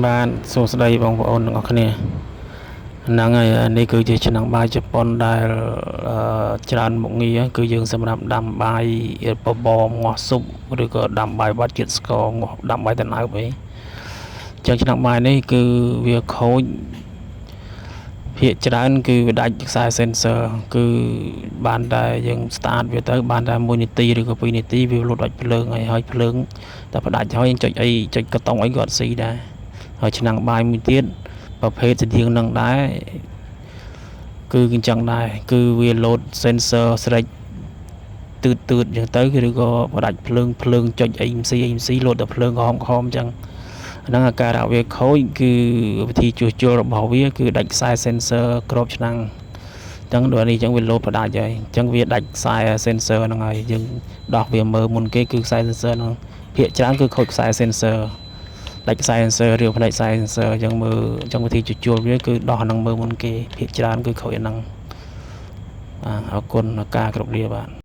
បាទសួស្តីបងប្អូនទាំងអស់គ្នាហ្នឹងហើយនេះគឺជាឆ្នាំងបាយជប៉ុនដែលច្រើនមុខងារគឺយើងសម្រាប់ដាំបាយបបរងាស់ស៊ុបឬក៏ដាំបាយវត្តជាតិស្ករងាស់ដាំបាយដំណើបអីចឹងឆ្នាំងបាយនេះគឺវាខូចភាគច្រើនគឺវាដាច់ខ្សែ sensor គឺបានតែយើង start វាទៅបានតែ1នាទីឬក៏2នាទីវាលុតដាច់ភ្លើងហើយហើយភ្លើងតែផ្ដាច់ហើយយើងចុចអីចុចកតុងអីក៏អត់ស៊ីដែរហើយឆ្នាំងបាយមួយទៀតប្រភេទស្តៀងនឹងដែរគឺអញ្ចឹងដែរគឺវាលោត sensor ស្រេចទឺតទឺតអញ្ចឹងទៅឬក៏ផ្ដាច់ភ្លើងភ្លើងចុចអី MC អី MC លោតតែភ្លើងក្រហមក្រហមអញ្ចឹងហ្នឹងអាការៈវាខូចគឺវិធីជួសជុលរបស់វាគឺដាច់ខ្សែ sensor ក្របឆ្នាំងអញ្ចឹងដូចនេះអញ្ចឹងវាលោតផ្ដាច់ហើយអញ្ចឹងវាដាច់ខ្សែ sensor ហ្នឹងហើយយើងដោះវាមើលមុនគេគឺខ្សែ sensor ហ្នឹងភាគច្រើនគឺខូចខ្សែ sensor ដាច់ខ្សែ sensor ឬផ្នែកខ្សែ sensor អញ្ចឹងមើលអញ្ចឹងវិធីជួសជុលវាគឺដោះហ្នឹងមើលមុនគេភាគច្រើនគឺខូចអាហ្នឹងបាទអរគុណការគ្រប់លាបាទ។